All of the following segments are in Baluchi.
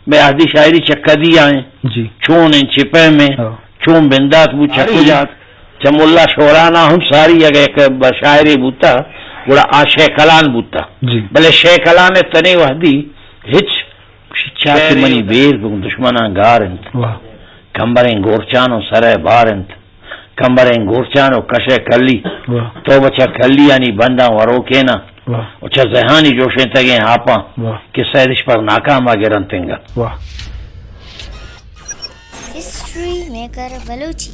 مئے اہدی شاعری چہ کدی آئیں، جی۔ چون ایں، چہ پیم ایں، ہاں۔ چون بندات بو، چہ آئی۔ کجات، چہ ملا شورانا ہم ساری اگہ یک ب-، شاعرے بوتا، گڑا آ شے کلان بوتا۔ جی۔ بلے شے کلان ء تنے وہدی ہچ چاکہ شعرے منی بیر بگن دشمناں گار انت۔ واہ۔ کمبریں گورچان و سرے بار انت۔ کمبریں گورچان و کشے کلی۔ واہ۔ تو بچہ کلیانی بنداں وروکینا۔ واہ۔ و چہ زہانی جوشینتگیں آپاں واہ۔ کہ سیدش پر ناکام ء گرنت انگا۔ واہ۔ History maker Balochi.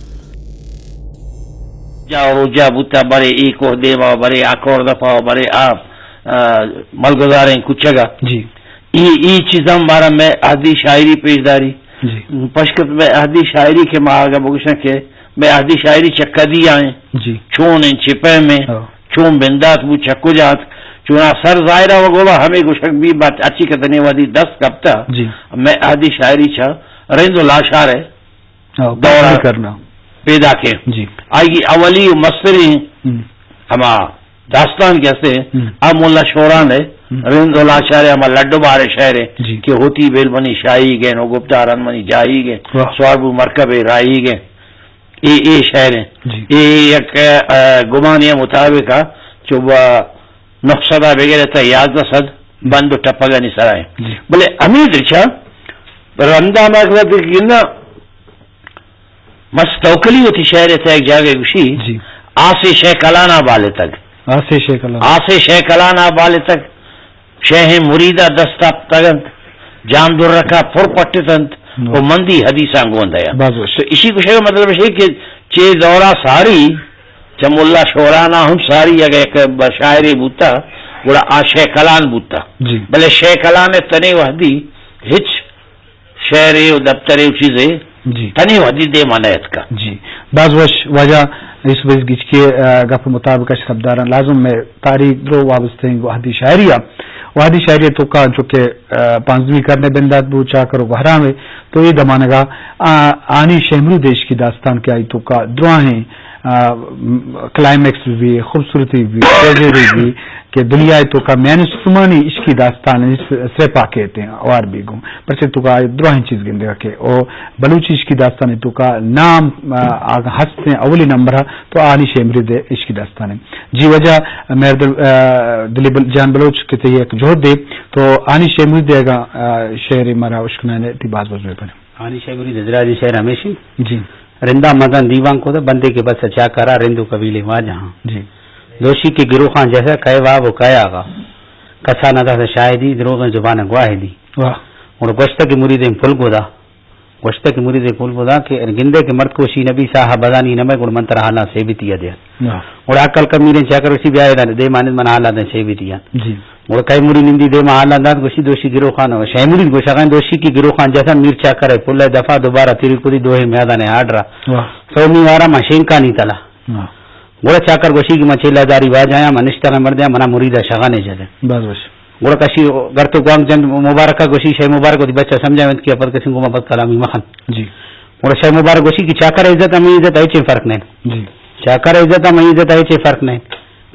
جا و روجا بوتا، برے ای کوہ دیما، برے آ کور دپا، برے آ، آ، ملگزاریں کچگا۔ جی۔ ای، ای چیزاں بارہ مئے اہدی شاعری پیش داری۔ جی۔ پشکت مئے اہدی شاعری کہ ما آگا بگوشاں کہ مئے اہدی شاعری چہ کدی آئیں۔ جی۔ چون ایں، چہ پیم ایں، ہاں۔ چون بندات بو، چہ کجات، چونا سر ظاہرہ و گوما ہمیں گوشگ بی بات اچی کہ تنے وہدی دست کپتا۔ جی۔ مئے اہدی شاعری چہ رند و لاشار ہے۔ ہاں، دورہ کافی کرنا۔ پیدا کے۔ جی۔ آئی اولی و مستریں ہم۔ ہما داستان کہ ہستے، ہم۔ آ مولا شوران ہے، ہم۔ رند و لاشار ہے، ہما لڈو بارے شعر ہے جی۔ کہ ہوتی بیل منی شاہی گئے، نو گپتا رن منی جاہی گئے، واہ۔ سوار بو مرکب راہی گئے۔ اے، اے شعر ہیں۔ جی۔ اے یک، آ، گمانے مطابق آ، چو با نو سد آ بگرے تا یازدہ سد بند و ٹپگانی سرا ہیں۔ جی۔ بلے ہمیں درچا رندا ما گنا مست توکلی وتی شعر ء تہ یک جاگہ گوشی، جی۔ آسے شے کلانا بالتگ۔ آسے شے کلان۔ آسے شے کلانا بالتگ۔ شے ہیں مریدا دست اپتگ انت۔ جام درکا پر پٹت انت۔ نو۔ و مندی حدیثاں گون دیا۔ باز وش۔ تو اسی گوشے کا مطلب ہے کہ چے دورا ساری، چہ ملا شورانا ہم ساری اگہ یک شاعرے بوتا، گڑا آ شے کلان بوتا۔ جی۔ بلے شے کلان تنے وحدی ہچ شعرے و دپترے و چیزے جی۔ تنے وھدی دیما نہ اتکا۔ جی۔ باز وش واجہ یوسف عزیز گچکی، آ، گپ مطابق اش خبرداراں لازم میں تاریخ درو وابستہ ہیں وھدی شاعری آ۔ وھدی شاعری تو کا چونکہ، آ، پانزدہمی کرنے بندات بو چاکر و گوہرام ہے۔ تو یہ دمانگا، آ، آنی شہمرو دیش کی داستان کہ آئی تو کا درواہیں، آ، م-، کلائمیکس بھی، خوبصورتی بھی، ٹریجڈی بھی، کہ دنیا ء توکا میان سمانی عشقی داستان ء سرپا کیت ہیں اوار بیگوں۔ پرچے توکا دراہیں چیز گندگا کہ او بلوچی عشقی داستان ء توکا نام، آ، آگا ہست ہیں اولی نمبر ء تو آنی شے مرید عشقی داستان ہے۔ جی واجہ مہردل، آ، دلی بل-، جان بلوچ کہ تئی یک جہد دے تو آنی شے مرید اگا، آ، شعر مرا اشکنانے تی باز باز مہربانی۔ آنی شے مرید حضرات شعر ہمیشی۔ جی۔ رندا مزن دیوان کو بندے کے بس چاکرا رندو قبیلے واجہاں۔ جی۔ دوشی کہ گروخاں جیسا کئے واب و کئے آغا۔ کسا نہ داسا شاہدی، دروغیں زبان گواہدی۔ واہ۔ گڑا گوشتہ کہ مریدیں پل گدا۔ گوشتہ کہ مریدیں پل گدا کہ گندے کہ مرد کوشی نبی صاحب بدانی نمے گڑا من ترا حالاں سیبتی دیا۔ واہ۔ گڑا عقل کمیریں چاکر اسی بیا دے ماند من حالاں دے سیبتی۔ جی۔ گڑا کئی مری نندی دیما حالاں دات گوشی دوشی گروخان و شے مرید گوشا غین دوشی کہ گروخان جیسا میر چاکر ہے پل دفعہ دوبارہ تیری کدی دوہے میادان آڈرا۔ واہ۔ سومی وارا ما شینکانی تلا۔ واہ۔ گڑا چاکر گوشی کہ من چیلہ داری واجہ آیاں، من نشتغیں مردے آں، منا مریدا شغانے جتیں۔ باز وش۔ گڑا کشی گرتو گوانک جند مبارکا گوشی، شے مبارک وتی بچا سمجھا انت کہ پد کسی گوما پد کلامی مخن۔ جی۔ گڑا شے مبارک گوشی کہ چاکر عزت ہمیں عزت ہے، چے فرق نہیں۔ جی۔ چاکر عزت ہمیں عزت ہے، چے فرق نہیں۔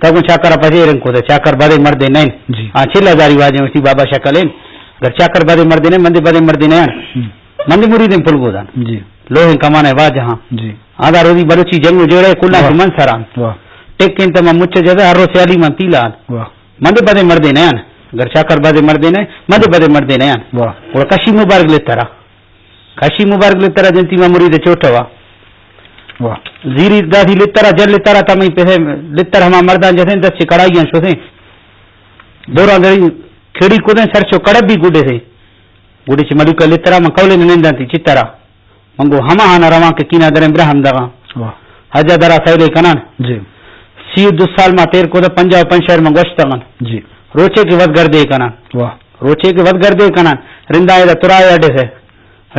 تو گو چاکر پجے رنگ کو دے، چاکر بدے مردے نہیں۔ جی۔ ہاں، چیلہ داری واجہ اسی بابا شکل ہیں۔ گر چاکر بدے مردے نہیں، مندے بدے مردے نہیں۔ ہم۔ مندے مریدیں پل گودان۔ جی۔ لوہیں کمانے واجہاں۔ جی۔ آدا روزی بلوچی جنگ و جوڑے کلاں واہ۔ چو من سران۔ واہ۔ ٹک انت من مچ جزا ہر رو سیالی من تیلان۔ واہ۔ مندے بدے مردے نیان۔ گر چاکر بدے مردے نہ، مندے بدے مردے نیان۔ واہ۔ گڑا کشی مبارک لترا۔ کشی مبارک لترا جنتی ما مرید چوٹوا۔ واہ۔ زیری داسی لترا جل لترا تمہیں پہ لتر ہما مردان جتیں دست چہ کڑائیاں شتیں۔ دوراں دری کھڑی کدیں سر چو کڑب بھی گڈے سے۔ گڈے چہ ملوکا لترا من کولے نندانتی چترا۔ من گو ہما ہانا رواں کہ کینا دریں برہم دغاں۔ واہ۔ حجا درا سیلے کنان۔ جی۔ سی و دو سال ما تیر کو دے پنجاہ و پنج شہر من گوشتغن۔ جی۔ روچے کہ وت گردے کنان۔ واہ۔ روچے کہ وت گردے کنان۔ رندا ادا ترا اڈے سے۔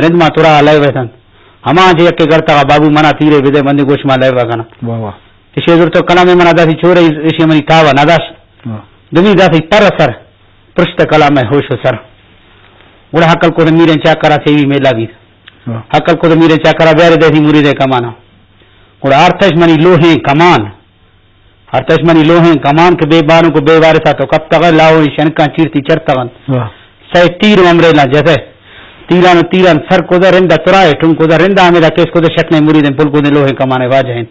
رند ما ترا لائے ویسن۔ ہما جے یک گڑتغا بابو منا تیرے بدے مندے گوش ما لائے وگنا۔ واہ واہ۔ اشی زرتو کلام منا داسی چورے اشی منی تاوا نداشت۔ واہ۔ دومی داسی تر سر۔ پرشت کلام ہوش و سر۔ گڑا حقل کو میریں چاکرا سیوی میلا گیر۔ واہ۔ حقل کو میریں چاکرا بیارے دیسی مرید کمانا۔ گڑا ارتش منی لوہیں کمان۔ ارتش منی لوہیں کمان کہ بے باروں کو بے وارثا تو کپتغ لاہوری شنکاں چیرتی چرتغن۔ واہ۔ سئے تیر و امریلاں جزئے۔ تیران و تیران سر کدہ رندا ترائے ٹن کدہ رندا ہمیدا کیس کدہ شکنے مریدیں پل کدیں لوہیں کمانے واجہ ہیں۔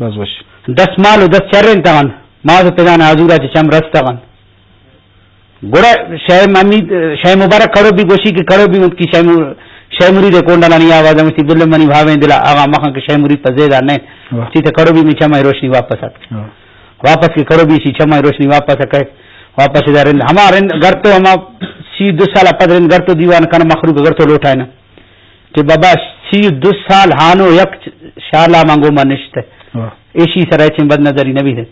بس بس۔ دس مال و دس چریں تغن، ماز و پدان آزورا چہ چم رستغن۔ گڑا شے ممی، شے مبارک کڑو بھی گوشی کہ کڑو بھی متکی شے مو-، شے مرید کونڈلانی آواز ہمشتی بل منی بھاویں دلا آغا مخن کہ شے مرید پہ زیدہ نہیں۔ واہ۔ سی تے کڑو بھی می چمائی روشنی واپس ات۔ واہ۔ واپس کہ کڑو بھی سی چمائی روشنی واپس اکے۔ واپس دا رند، ہما رند گرتو ہما سی دو سال پد رند گرتو دیوان کن مخلوق گرتو لوٹائنا۔ کہ بابا سی دو سال ہانو یک شالا مانگو ما نشتے۔ واہ۔ ایشی سرائے چن بد نظری نبی دے۔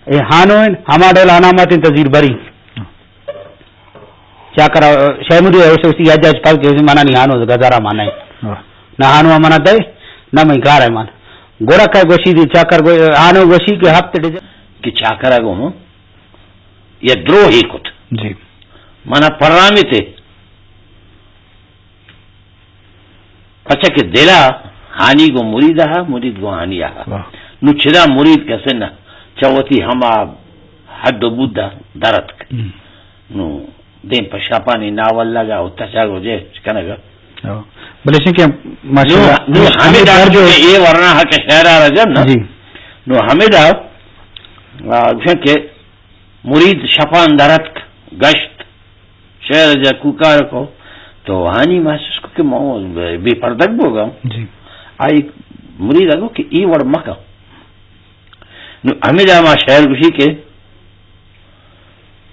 اے ہانو ان، ہما ڈول انامات ان تزیر بری۔ چاکر شے مدی ہے، اسے اسی حج حج پاک کے مانا نہیں ہانو گزارا مانا ہے۔ واہ۔ نہ ہانو مانا دے، نہ میں گار ہے مان۔ گوڑا کا گوشی دی چاکر گو-، ہانو گوشی کہ ہفت ڈیزے۔ کہ چاکر گو ہوں، یا دروہی کت۔ جی۔ مانا پرامی تے۔ پرچا کہ دلا ہانی گوں مرید ہا، مرید گوں ہانی ہا۔ واہ۔ نو چدا مرید کسے نہ چہ وتی ہما حد و بود درتک۔ ہم۔ نو دیم پہ شاپانی ناول لگا و تچا گو جے کنگا۔ ہاں۔ بلے شن کہ نو، ماشاءاللہ، نو ہمیں ہمیں دار درد جو اے ورنا ہا کہ شہرا رجن نا۔ جی۔ نو ہمیں دا، آ، گوشن کہ مرید شپان درتک گشت۔ شہر جا کوکار کو، تو ہانی محسوس کو کہ مو بے پردگ بوگا۔ جی۔ آئی مرید اگو کہ ای وڑ مکا۔ نو ہمیں جا ما شہر گوشی کہ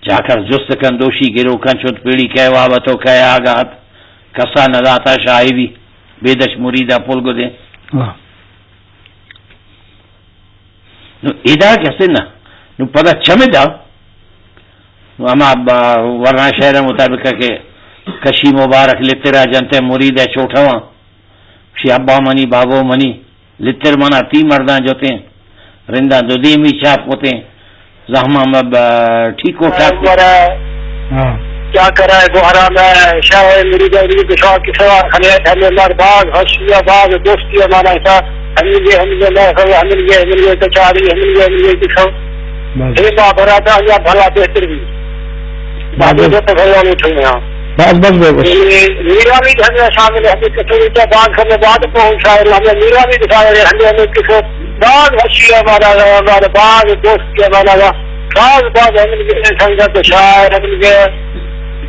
چاکر جست کن دوشی گرو کن چوت پیڑی کئے وابتو کئے آگات، کسا نداتا شاہی بھی بے دش مریدا پل گو دے۔ واہ۔ نو ادا کسے نہ، نو پدا چمدا، نو ہما با-، ورنا شعر مطابق کہ کشی مبارک لترا جنتے مرید چوٹواں، شی ابا منی بابو منی، لتر منا تی مرداں جتیں، رنداں دو دیمی چاپ کتیں، زہماں مہ ب-، ٹھیک و ٹھاک۔ ورا ہاں۔ کیا کرا ہے گوہرا میں شاہ ہے میری جائے میری دشوار کی سوار خلیت ہمیں مر باز ہشیا باز دوستی مانا ایسا ہمیں یہ ہمیں یہ میں ہمیں یہ ہمیں یہ کچاری ہمیں یہ ہمیں یہ دکھاؤ۔ بس۔ اے با براتا یا بھلا بہتر بھی۔ بس۔ بابو جب تو بھلا نہیں تھے یہاں۔ بس، بس، بس، بس۔ یہ میرا بھی گھر میں شامل ہے، ہمیں کچوری کا باغ کرنے بعد پہنچا ہے، ہمیں میرا بھی دکھایا ہے، ہمیں ہمیں کچھ باز ہشیا مانا گیا، ہمارے باز دوستی مانا گیا۔ باز باز ہمنگے سنگت شاعر ہمنگے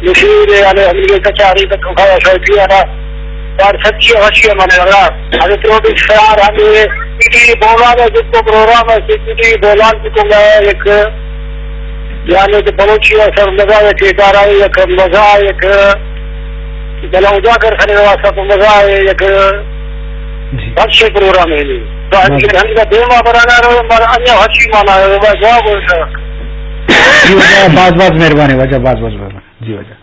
مشہور ہے، یعنی ہمنگے کچاری تک کھایا شوقی ہے نا۔ یار سچی ہشی ہے مانا گیا۔ ارے تو بھی شعر ہمیں ٹی وی بولان ہے، جس کو پروگرام ہے، سی ٹی وی بولان کی کو میں ایک، یعنی کہ بلوچی ہے سر مزہ ہے کہ ادارہ ہے، ایک مزہ ہے، ایک بلا اجاگر کرنے واسطہ تو مزہ ہے، ایک جی۔ اچھے پروگرام ہے نہیں۔ تو ہم بس۔ یہ ہم کا دیما بنانا رہو، مر انیا ہچی مانا ہے، وہ جواب ہو سر۔ جی واجہ، باز باز مہربانی واجہ، باز باز مہربانی۔ جی واجہ۔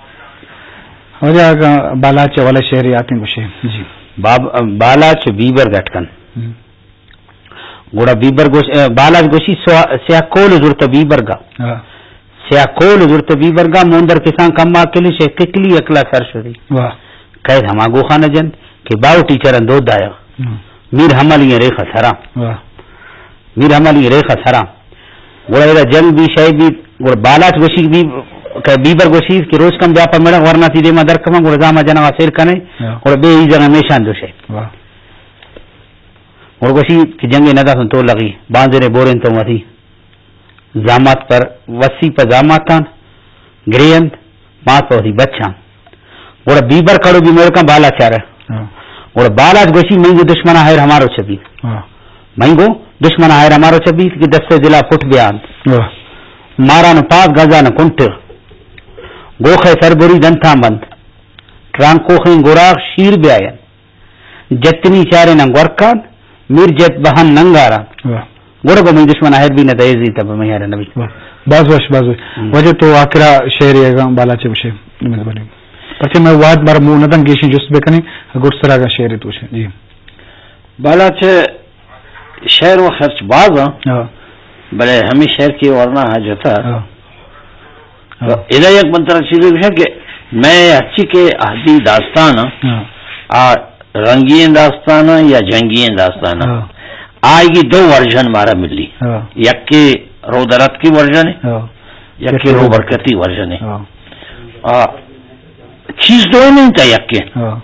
واجہ اگاں بالاچ والا شعر یاتیں گوشے۔ جی۔ باب-، بالاچ بیبر گٹکن۔ ہم۔ گڑا بیبر گوش-، اے، بالاچ گوشی سوا-، سیاہ کول زرت بیبر گا۔ ہاں۔ سیاہ کول زرت بیبر گا، موندر کسان کما کلی شے ککلی اکلا سر شدی۔ واہ۔ قید ہما گوخانہ جند کہ باو ٹیچر اندو دایا۔ ہاں۔ میر حمل یہ ریخ سرا۔ واہ۔ میر حمل یہ ریخ سرا۔ گڑا ادا جنگ بھی شے بھی، گڑا بالاچ گوشی بھی، کہ بیبر گوشی کہ روچ کم بیا پر مڑا ورنا تی دیما در کما، گڑا زاما جنا سیر کنے، ہاں۔ گڑا بے ای جگہ میشان دو شے۔ واہ۔ گڑا گوشی کہ جنگے نداتن تو لغی، بانزرے بورین تو متی۔ زامات پر وسی پہ زاماتان گرے انت، مات پہ وتی بچان۔ گڑا بیبر کڑو بی ملکان بالاچ آرہ۔ ہاں۔ گڑا بالاچ گوشی، مئیں گوں دشمنا ہیر ہمارو چہ بیت۔ ہاں۔ مئیں گوں دشمنا ہیر ہمارو چہ بیت کہ دست دلا پٹ بیانت۔ ہاں۔ ماران پاس گزان کنٹ۔ گوخے سربری دنتان بند۔ ٹرانکوخیں گراغ شیر بیاین۔ جتنی چاریناں گورکان، میر جت بہن ننگاران۔ واہ۔ گڑا گو من دشمن آہر بی نہ دئے زیت بہ میار نبی۔ واہ۔ باز وش، باز وش۔ ہم۔ واجہ تو آخرا شعر اگاں بالاچ بشے، مہربانی۔ پرچہ میں واد بر مو ندن گیشیں جست بکنیں، گڈ سرا اگاں شعر تو شے۔ جی۔ بالاچ شعر و خرچ باز ہاں۔ ہاں۔ بلے ہمیں شعر کی ورنا ہاں جتا۔ ہاں۔ تو ادا یک من ترا چیزے گوشاں کہ میں ہرچی کہ اہدی داستان ہاں۔ ہاں۔ آ رنگی داستان یا جنگی داستان۔ ہاں۔ آئی کی دو ورژن مارا ملی۔ ہاں۔ یک کے رو درت کی ورژن ہے، ہاں۔ یک کے رو برکتی ورژن ہے۔ ہاں۔ آ، چیز دوئیں نہ انت یکیں۔ ہاں۔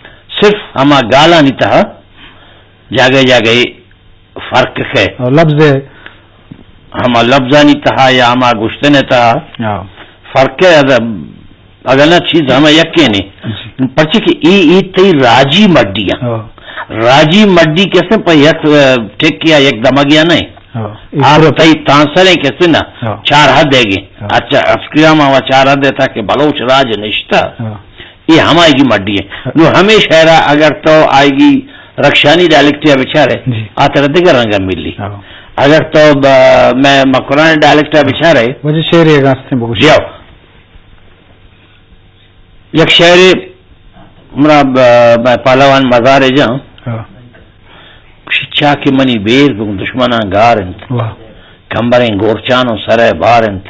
صرف ہما گالانی تہا جاگہ جاگہ فرق ہے۔ ہاں، لفظ ہے۔ ہما لفظانی تہا یا ہما گشتن تہا ہاں۔ فرق ہے۔ اگر، اگر نہ چیز ہما یکیں نی۔ جی۔ پرچہ کہ ای، ای تئی راجی مڈی ہے۔ ہاں۔ راجی مڈی کسے پر یک، ٹک یا یک دمگ یا نہیں۔ ہاں۔ آپ تئی تانسریں کسے نہ ہاں۔ چار حد ہے گے۔ ہاں۔ اچھا، اسکرام ہوا چار حد ہے تاکہ بلوچ راج نشتہ۔ ہاں۔ اے ہمائیگی مڈی ہے۔ نو ہمے شعرا اگر تو آئیگی رخشانی ڈائلیکٹ یا بچارے، جی۔ آ ترا دگہ رنگ ملی۔ ہاں۔ اگر تو ب-، میں مکران ڈائلیکٹ یا بچارے۔ وجہ شعر یہ گاستے بگوش۔ جاؤ۔ یک شعر مرا ب-، میں پہلوان مزار جان۔ ہاں۔ چاکہ منی بیر بگن دشمناں گار انت۔ واہ۔ کمبریں گورچان و سرے بار انت۔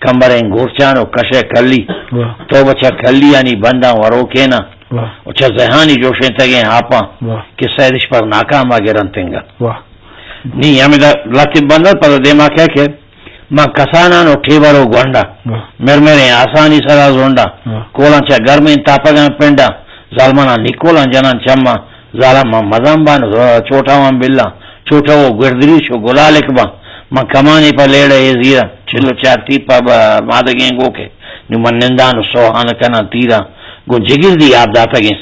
کمبریں گورچان و کشے کلی۔ واہ۔ تو بچا کلیانی بنداں وروکینا۔ واہ۔ و چا زہانی جوشیں تگیں آپاں۔ واہ۔ کہ سیدش پر ناکام گرن تنگا۔ واہ۔ نی ہمیں دا لطیف بندہ پر دیما کہہ کہ من کسانان و ٹیبر و گونڈا۔ واہ۔ مرمریں آسانی سرا زونڈا۔ واہ۔ کولاں چا گرمیں تاپگاں پنڈا۔ ظالمانا نکولاں جنان چما۔ ظالم من مزن بان، چوٹا وان بلا، چوٹا و گردریش و گلالک بان۔ من کمانی پہ لیڑہ اے زیرا، چلو چار تیر پہ ب-، مادگیں گوکے۔ نو من نندان و سوہان کنان تیرا، گوں جگردی آپ داتگیں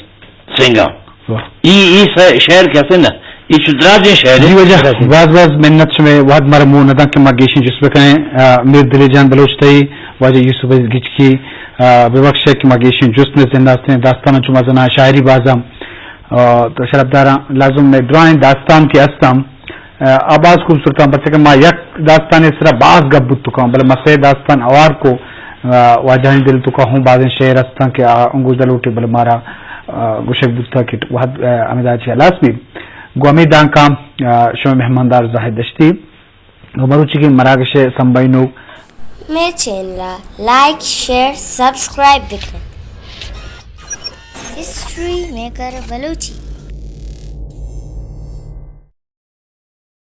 سنگا۔ واہ۔ ای، ای س-، شعر کسے نہ، ای چو دراجیں شعر ہے۔ جی واجہ، باز باز منت شمے وہد مارا مو ندان کہ ما گیشیں جست بکنیں۔ آ، میر دلی جان بلوچ تئی، واجہ یوسف عزیز گچکی، آ، ببخشے کہ ما گیشیں جست نہ زندہ ہستیں، داستان چو مزنا شاعری بازم۔ آ، تو شرفداراں لازم میں درائیں داستان کہ ہستم، آ، آ باز خوبصورتاں، پرچہ کہ ما یک داستان سرا باز گپ بوت کاں، بلے ما سے داستان اوار کو، آ، واجہانی دل تو کا ہوں بازیں شعر ہستاں کہ آ انگوش دلوٹے، بلے مارا، آ، گوشگ بوتا کہ وہد، آ، ہمیں داچی ہلاس بی۔ گو ہمیں دانکاں، آ، شما مہماندار زاہد دشتی۔ گو مروچی کی مراگش سمبائنوک۔ میں چینل لائک، شیئر، سبسکرائب بکنن۔ History maker Balochi.